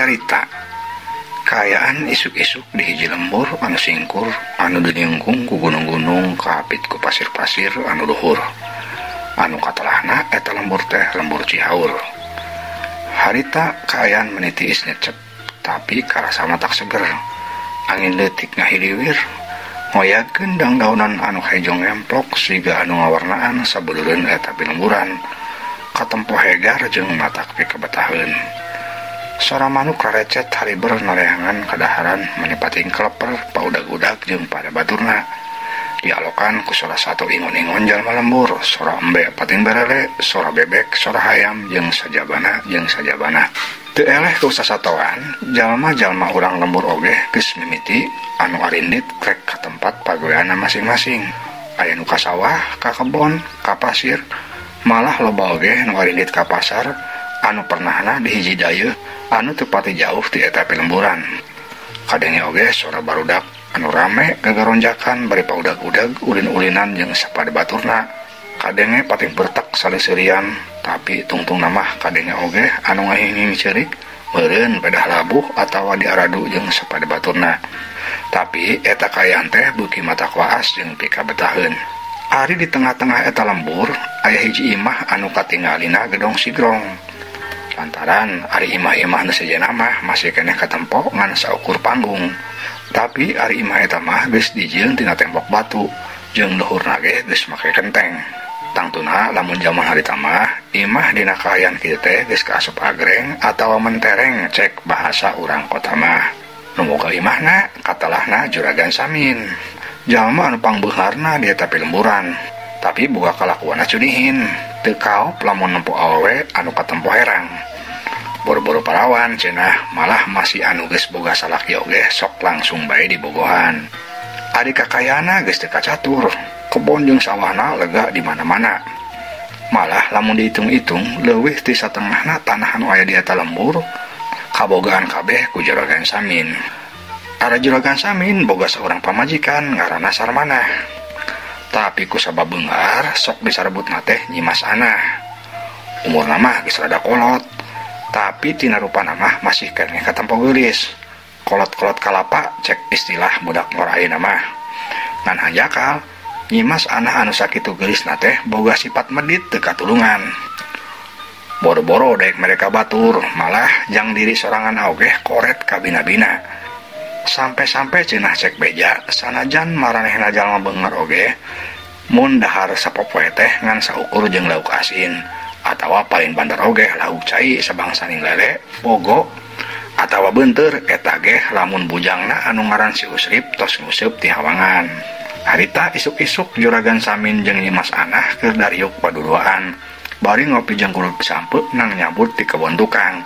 Carita kaayaan isuk-isuk di hiji lembur anu singkur anu diniungkung ku gunung-gunung kaapit ku pasir-pasir anu luhur. Anu katalahna eta lembur teh lembur Cihaur. Harita kaayaan meniti tiis nyecep tapi karasana tak seger. Angin leutik ngahiliwir ngoyagkeun dangdaunan anu hejo ngemplok siga anu ngawarnaan sabeuleun eta pilemburan. Katempo hegar jeung matak pikabetaheun. Sora manuk rarecet hariber nareangan kadaharan menipating kleper paudag-udag jeung pada baturna. Dialokan ku sora satu ingon-ingon jalma lembur, sora embe pating berele, sora bebek, sora hayam jeung sajabana jeung sajabana. Teu eleh ku sasatoan, jalma-jalma urang lembur oge geus mimiti anu arindit rek ka tempat pagaweanna masing-masing. Aya nu ka sawah, ka kebon, ka pasir, malah loba oge nu arindit ka pasar anu pernahna di hiji dayeuh anu teu pati jauh ti eta pilemburan. Kadenge oge sora barudak anu rame gagaronjakan bari paudag-udag ulin-ulinan jeung sapada baturna. Kadenge pating bertek saleseurian tapi tungtungna mah kadenge oge anu ngahinging ceurik meureun pedah labuh atawa diaradu jeung sapada baturna. Tapi eta kaayaan teh beuki matak waas jeung pikabetaheun. Ari di tengah-tengah eta lembur aya hiji imah anu katingalina gedong sigrong. Lantaran ari imah-imah nu sejenna mah masih keneh katempo ngan saukur panggung. Tapi ari imah eta mah geus dijieun tina tembok batu jeung luhurna ge geus make kenteng. Tangtuna lamun jaman harita mah imah dina kaayaan kieu teh geus kaasup agreng atawa mentereng cek bahasa urang kota mah. Nu boga imahna katalahna Juragan Samin. Jalma anu pangbeungharna di eta pilemburan, tapi boga kalakuanna cunihin. Teu kaop lamun nempo awewe anu katempo herang. Boro-boro parawan cenah malah masih anu geus boga salaki oge sok langsung bae dibogohan. Ari kakayana geus teu kacatur, kebon jeung sawahna lega di mana-mana. Malah lamun dihitung-hitung leuwih ti satengahna tanah anu aya di eta lembur kabogaan kabeh ku Juragan Samin. Ari Juragan Samin boga saurang pamajikan ngaranna Sarmanah. Tapi ku sabab beunghar sok disarebutna teh Nyimas Anah. Umurna mah geus rada kolot, tapi tina rupana mah masih keneh katempo geulis. Kolot-kolot kalapa cek istilah budak ngor ayeuna mah. Ngan hanjakal, Nyimas Anah anu sakitu geulisna teh boga sifat medit teu katulungan. Boro-boro daek mereka batur, malah jang diri sorangan oge koret kabina-bina. Sampai-sampai cenah cek beja sanajan maranehna jalma beunghar oge mun dahar sapopoe teh ngan saukur jeung lauk asin atawa paling bandar oge lauk cai sabangsaning lele bogo atawa beunteur eta ge lamun bujangna anu ngaran si Usrip tos nguseup ti hawangan. Harita isuk-isuk Juragan Samin jeung Nyimas Anah keur dariuk paduduaan bari ngopi jeung kulut sampe nang nyabut ti kebon tukang.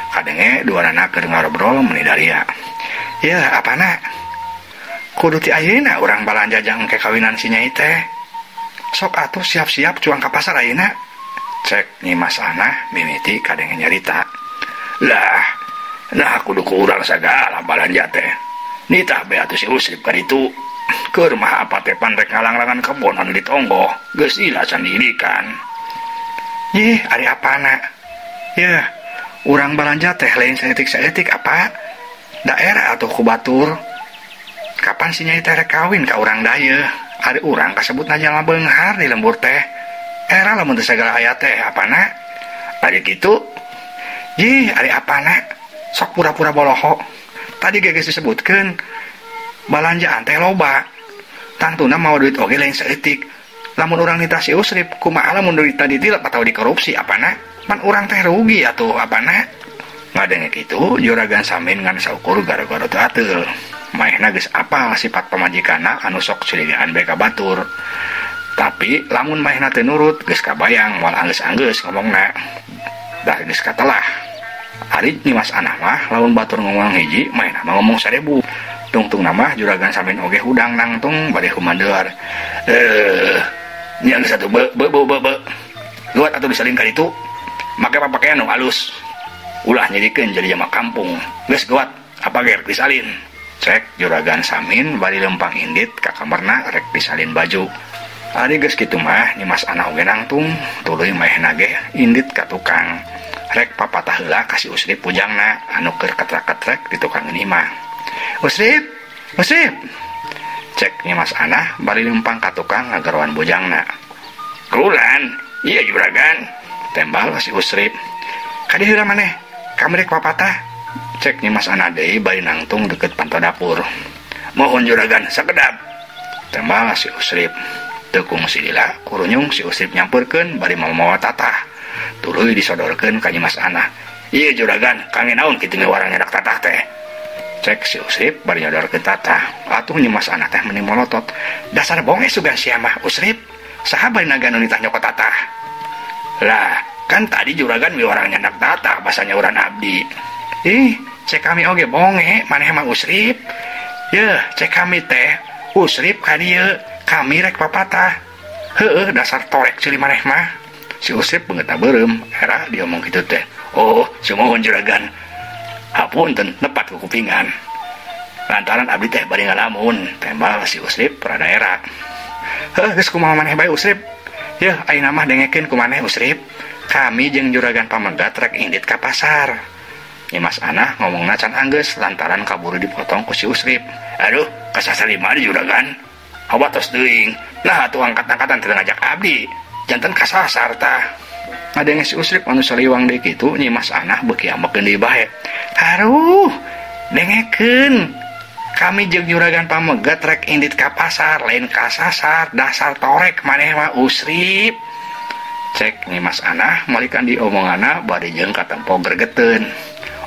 Kadenge duanana keur ngarobrol meuni daria. Yeuh apana? Kudu ti ayeuna urang balanja jang engke kawinan si Nyai teh. Sok atuh siap-siap cuang ka pasar ayeuna. Cek Nyimas Anah mimiti kadenge nyarita. Lah, nah kudu ku urang sagala balanja teh. Nitah bae atuh si Usrip ka ditu. Keur mah apa teh pan rek ngalanglangan kebon anu ditonggoh, geus lila can diirikan. Yih, ari apana? Yeuh, urang balanja teh lain saeutik-saeutik apa? Daerah atau ku batur. Kapan si Nyai teh rek kawin ka urang dayeuh? Ari urang kasebutna jalma beunghar di lembur teh. Era lamun teu sagala aya teh apana? Ari kitu. Yih, ari apana? Sok pura-pura boloho. Tadi ge geus disebutkeun balanjaan teh loba. Tangtuna mau duit oge lain saeutik. Lamun urang nitah si Usrip, kumaha lamun duit tadi tilep atau dikorupsi apana? Pan urang teh rugi atuh apana? Ngadenge kitu Juragan Samin ngan saukur gara-gara teu ateul. Maehna geus apal sifat pamajikanna anu sok curigaan bae ka batur. Tapi lamun maehna teu nurut geus kabayang moal anggeus-anggeus ngomongna. Dah geus katelah. Ari Nyimas Anah mah lamun batur ngomong hiji maehna mah ngomong 1000. Tungtungna mah Juragan Samin oge hudang nangtung bade humandeur. Nya geus atuh be be be be. Luat atuh disalin ka ditu. Make papakaian nu alus. Ulah nyirikeun jadi jama kampung. Geus geuat, apa ger disalin. Cek Juragan Samin bari lempang indit ka kamarna rek disalin baju. Ari geus kitu mah Nyimas Anah oge nangtung, tuluy maehna ge indit ka tukang. Rek papatah heula ka si Usrip bujangna anu keur ketrak-ketrek di tukangeun imah. Usrip, Usrip. Cek Nyi Mas Anah bari lempang ka tukang ngageroan bujangna. Kulan, iya juragan. Tembal si Usrip. Kadi heula maneh, kami rek papatah. Cek Nyi Mas Anah deui bari nangtung deket panto dapur. Mohon juragan, sakedap. Tembal si Usrip. Teu kungsi lila kurunyung si Usrip nyamperkeun bari mamawa tatah. Tuluy disodorkeun ka Nyi Mas Anah. Ieu juragan, kangge naon kitu warang nyadak tatah teh? Cek si Usrip bari nyodorkeun tatah. Atuh Nyi Mas Anah teh meni molotot. Dasar bonge sugan sia mah Usrip. Saha bari naga nu nitah nyokot tatah? Lah, kan tadi juragan miwarang nyandak tatah basa nyauran abdi. Ih, cek kami oge bonge, maneh mah Usrip. Yeuh, cek kami teh Usrip ka dieu, kami rek papatah. Heueuh, dasar torek ceuli maneh mah. Si Usrip beungeutna beureum, era diomong kitu teh. Oh, sumuhun juragan. Hapunten nepat ku kupingan. Lantaran abdi teh bari ngalamun, tembal si Usrip rada era. Heuh, geus kumaha maneh bae Usrip. Yeuh, ayeuna mah dengekeun ku maneh Usrip. Kami jeung juragan pamegat rek indit ka pasar. Nyi Mas Anah ngomongna can anggeus lantaran kaburu dipotong ku si Usrip. Aduh, kasasar di mana juragan? Hawatos teuing. Nah, atuh angkat-angkatan teu ngajak abdi. Janten kasasar tah. Ngadenge si Usrip anu saliwang deui kitu, Nyi Mas Anah beuki ambekeun deui bae. Aduh, dengekeun. Kami jeung juragan pamegat rek indit ka pasar, lain kasasar, dasar torek maneh mah Usrip. Cek Nyi Mas Anah malikan diomonganna bade jeung katempo gregeteun.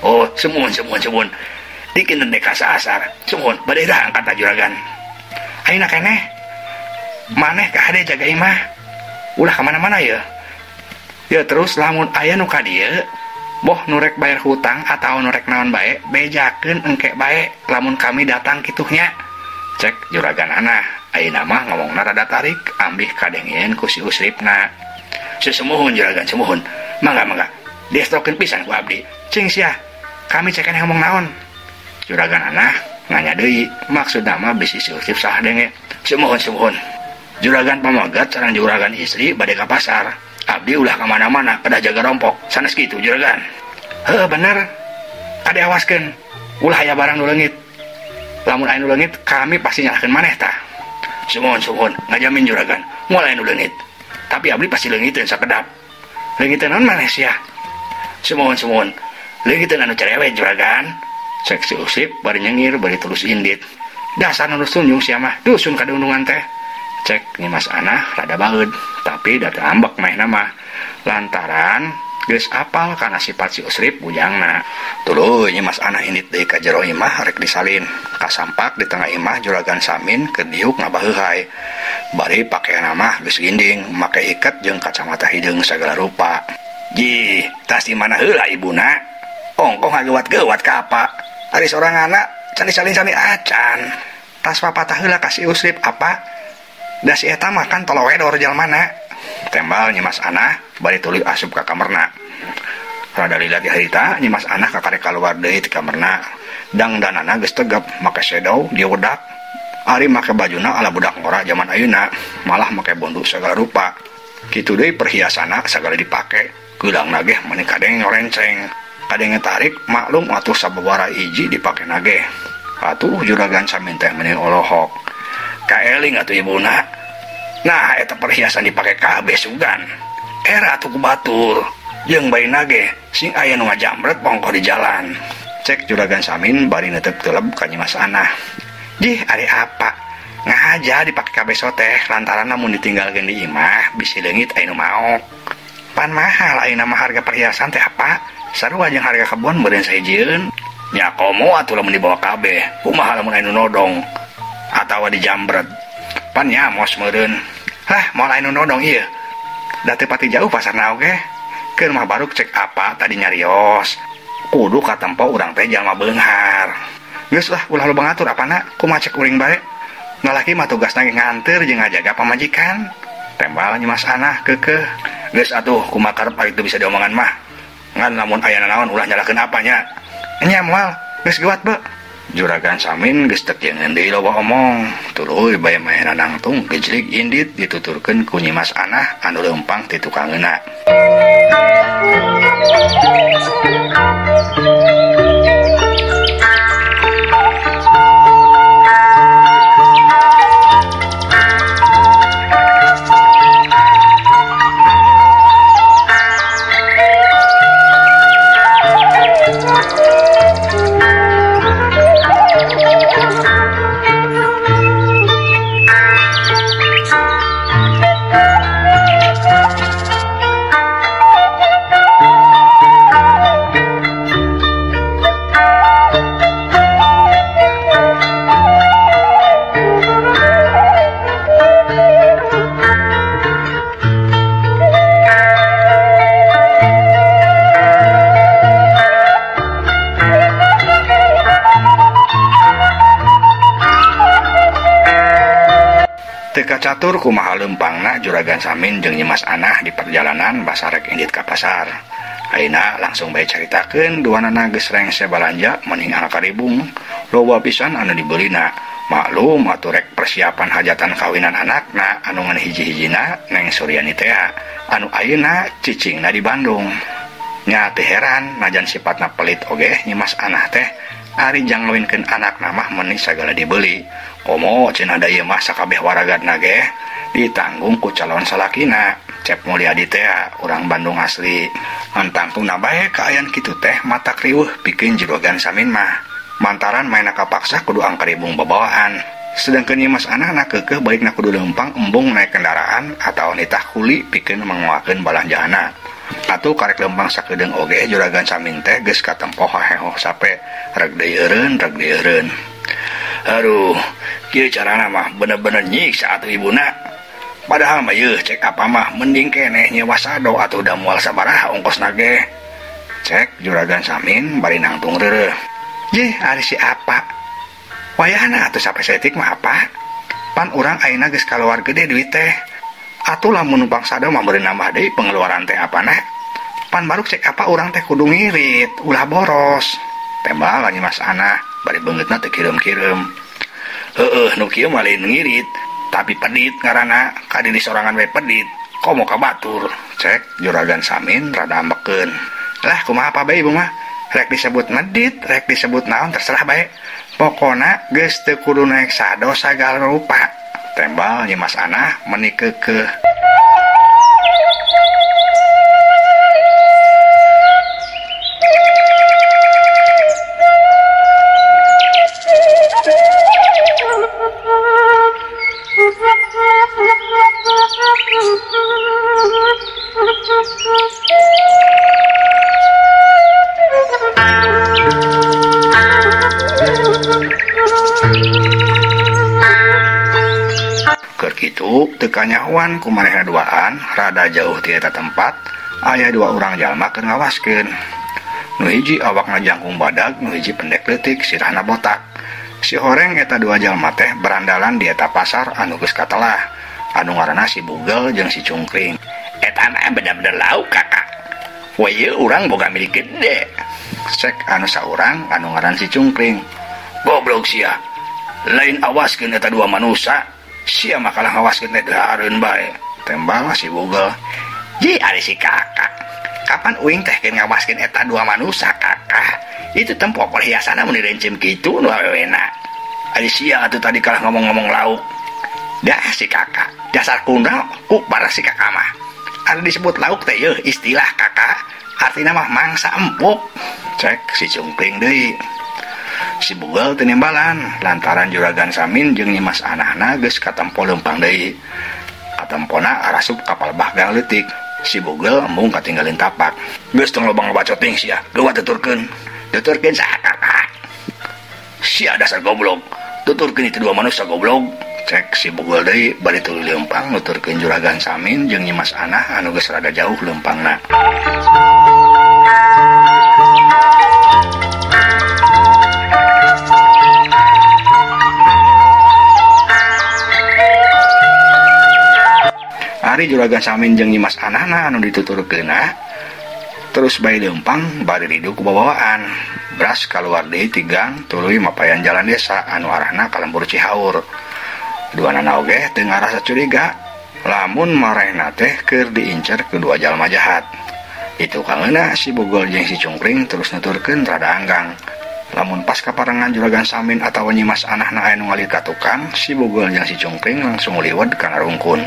Oh, sumuhun sumuhun sumuhun. Dikinten teh kasasar. Sumuhun, bade dah angkat juragan. Ayeuna keneh maneh ka hade jaga imah. Ulah ka mana-mana ye. Ya terus lamun aya nu ka dieu, boh nu rek bayar hutang atau nu rek naon bae, bejakeun engke bae lamun kami datang kituhnya. Cek juragan Anah, ayeuna mah ngomongna rada tarik, ambih kadengieun ku si Usripna. Sesumuhun juragan sumuhun. Mangga mangga. Diestokeun pisan ku abdi. Cing sia, kami cekeneh ngomong naon. Juragan Anah nanya deui, maksudna mah bisi si Usrip salah denge. Sumuhun sumuhun. Juragan pamegat sareng juragan istri bade ka pasar. Abdi ulah ka mana-mana, kedah jaga rompok. Sanes kitu juragan. Heuh bener. Kade awaskeun. Ulah aya barang nu leungit. Lamun aya nu leungit, kami pasti nyalahkeun maneh tah. Sumuhun sumuhun, ngajamin juragan. Moal aya nu leungit. Tapi abdi pasti leungiteun sakedap. Leungiteun naon maneh sia? Sumuhun sumuhun. Leungiteun anu cerewet juragan. Cek si Usrip bari nyengir bari terus indit. Dasar nu tunjung sia mah, dusun kadundungan teh. Cek Nyi Mas Anah rada baeud, tapi da teu ambek manehna mah. Lantaran geus apal kana sifat si Usrip bujangna. Tuluy Nyi Mas Anah indit deui ka jero imah rek disalin. Kasampak di tengah imah juragan Samin keur diuk ngabaheuhay. Bari pakeanna mah geus ginding, make iket jeung kacamata hideung sagala rupa. Jih, tas di mana heula ibuna? Ongkoh ngagewat-gewat ka apa? Ari soranganna can disalin sami acan. Tas papatah heula ka si Usrip apa? Da si eta mah kan tolowedor jalmana. Tembal Nyi Mas Anah bari tuluy asup ka kamarna. Rada lila di harita Nyi Mas Anah kakarek kaluar deui ti kamarna. Dangdanana geus tegep, make sedow diwedak. Ari make bajuna ala budak ngora jaman ayeuna, malah make bondu sagala rupa. Kitu deui perhiasanna sagala dipake. Geulangna ge meni kadenge ngorenceng. Kadenge tarik maklum atuh sababaraha hiji dipake nage. Atuh juragan Samin teh meni olohok. Kaeling atuh ibuna. Nah, eta perhiasan dipake kabeh sugan. Era atuh ku batur. Jeung bayi nage sing aya nu ngajamret pongkoh di jalan. Cek juragan Samin bari netep teleb ka Nyi Mas Anah. Jih, ari apa? Ngahaja dipake kabeh soteh lantaran lamun ditinggalkeun di imah bisi leungit aya nu maok. Pan mahal ayeuna mah harga perhiasan teh apa? Sarua jeung harga kebon meureun sahijieun. Nya komo atuh lamun dibawa kabeh. Kumaha lamun aya nu nodong atawa dijambret. Pan nyamos meureun. Lah, moal aya nu nodong ieu. Da teu pati jauh pasarna oge. Keur mah baruk cek apa tadi nyarios. Kudu katempo urang teh jalma beunghar. Geus lah ulah loba ngatur apana, kumaha cek uring bae. Lalaki mah tugasna ge nganteur jeung ngajaga pamajikan. Tembal Nyi Mas Anah keukeuh. Geus atuh kumaha karep ari teu bisa diomongan mah. Ngan lamun aya nanaon ulah nyalahkeun apanya. Nya moal, geus geuwat beuh. Juragan Samin geus teu jeung deui loba omong. Tuluy bae manehna nangtung gejlig indit dituturkeun ku Nyi Mas Anah anu leumpang ti tukangeuna. Catur kumaha leumpangna Juragan Samin jeung Nyimas Anah di perjalanan basarek indit ka pasar. Ayeuna langsung bae caritakeun duanana geus rengse balanja mending karibung. Loba pisan anu dibelina. Maklum atuh rek persiapan hajatan kawinan anakna anu ngan hiji-hijina Neng Suryani tea anu ayeuna cicingna di Bandung. Nya teu heran najan sipatna pelit oge Nyimas Anah teh ari jang ngawinkeun anakna mah meuni sagala dibeli. Komo cenah da ieu mah sakabeh waragatna ge ditanggung ku calon salakina Cep Mulyadi teh urang Bandung asli. Tangtungna bae kaayaan kitu teh matak riweuh pikeun Juragan Samin mah. Mantaran maena kapaksa kudu angkaribung babawaan. Sedangkeun Nyimas Anahna keukeuh balikna kudu leumpang embung naik kendaraan atawa nitah kuli pikeun manguakeun balanjaanna. Atuh karek leumpang sakedeung oge Juragan Samin teh geus katempo haheho sape rek deui eureun rek deui eureun. Aduh, kieu carana mah bener-bener nyiksa atuh ibuna. Padahal mah yeuh cek apa mah mending keneh nyewa sado atuh da moal sabaraha ongkosna ge. Cek Juragan Samin bari nangtung reureuh. Yeh, ari si apa? Wayahna atuh sapesetik mah apa? Pan urang ayeuna geus kaluar gede duit teh. Atuh lamun numpang sado mah beureun nambah deui pengeluaran teh apana? Pan baruk cek apa urang teh kudu ngirit, ulah boros. Tembal Nyimas Anah bari beungeutna teu kireum-kireum. Heueuh nu kieu mah lain ngirit, tapi pedit ngaranna, ka diri sorangan we pedit. Komo ka batur, cek Juragan Samin rada ambekeun. Lah kumaha apa bae ibu mah? Rek disebut medit, rek disebut naon terserah bae. Pokona geus teu kudu naek sado sagala rupa. Tembal Nyimas Anah meuni keukeuh. Keur kitu teu kanyahoan ku manehna duaan rada jauh ti eta tempat aya dua urang jalma keur ngawaskeun. Nu hiji awakna jangkung badag, nu hiji pendek leutik sirahna botak. Si horeng eta dua jalma teh berandalan di eta pasar anu geus katelah. Anu ngaranna si Bugel jeung si Cungkring. Eta mah bener-bener lauk kakak. Wah ieu urang boga milik gede. Cek anu saurang anu ngaran si Cungkring. Goblok sia. Lain awaskeun eta dua manusia. Sia mah kalah ngawaskeun teh dahareun bae. Tembal si Bugel. Ji ari si kakak. Kapan uing teh keur ngawaskeun eta dua manusia kakak? Itu tempo perhiasanna mun direncem kitu nu awewena. Ari sia atuh tadi kalah ngomong-ngomong lauk. Dah si kakak, dasar kuno ku para si kakak mah. Ari disebut lauk teh yeuh istilah kakak, artina mah mangsa empuk. Cek si Cungkring deui. Si Bugel teu nembalan lantaran Juragan Samin jeung Nyimas Anahna geus katempo leumpang deui. Katempona arasup kapal bahgang leutik. Si Bugel embung katinggalin tapak. Geus tong lobang bacoting sia, geuwat tuturkeun. Tuturkeun saha kakak? Sia dasar goblok. Tuturkeun itu dua manusia goblok. Cek si Bugel deui bari tuluy leumpang nuturkeun Juragan Samin jeung Nyimas Anah anu geus rada jauh leumpangna. Ari Juragan Samin jeung Nyimas Anahna anu dituturkeunna terus bae leumpang bari ridu ku babawaan. Beras kaluar deui ti gang tuluy mapayan jalan desa anu arahna ka lembur Cihaur. Duanana oge teu ngarasa curiga lamun marehna teh keur diincer kedua jalma jahat. Itu kangeuna si Bogol jeung si Cungkring terus nuturkeun rada anggang. Lamun pas kaparengan Juragan Samin atawa Nyimas Anahna aya nu ngalir ka tukang, si Bogol jeung si Cungkring langsung liwet kana rungkun.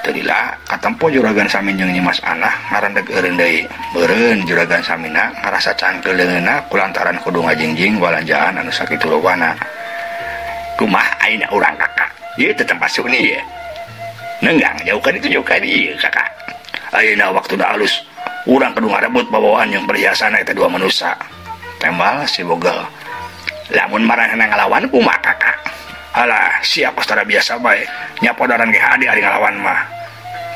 Teu lila katempo Juragan Samin jeung Nyimas Anah ngarendeg eureun deui. Meureun Juragan Samina ngarasa cangkeul leungeunna kulantaran kudu ngajingjing balanjaan anu sakitu lobana. Kumaha ayeuna urang kakak? Ieu teh tempat suni ye. Nenggang jauh ka ditu jauh ka dieu kakak. Ayeuna waktuna alus. Urang kudu ngarebut bawaan yang perhiasan eta dua manusia. Tembal si Bogel. Lamun maranehna ngalawan kumaha kakak? Alah, siap kos biasa bae. Nyapodaran ge hade ari ngalawan mah.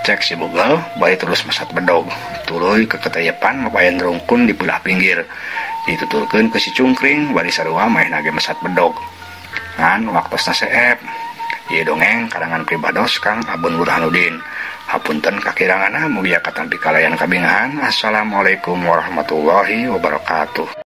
Cek si Bogel bae terus mesat bedog. Tuluy keketeyepan mapayan rungkun di belah pinggir. Dituturkeun ke si Cungkring bari sarua maehna ge mesat bedog. Ngan waktosna seep. Ieu dongeng karangan pribados Kang Abun Burhanuddin. Hapunten kakiranganna mugia katampi kalayan kabingahan. Assalamualaikum warahmatullahi wabarakatuh.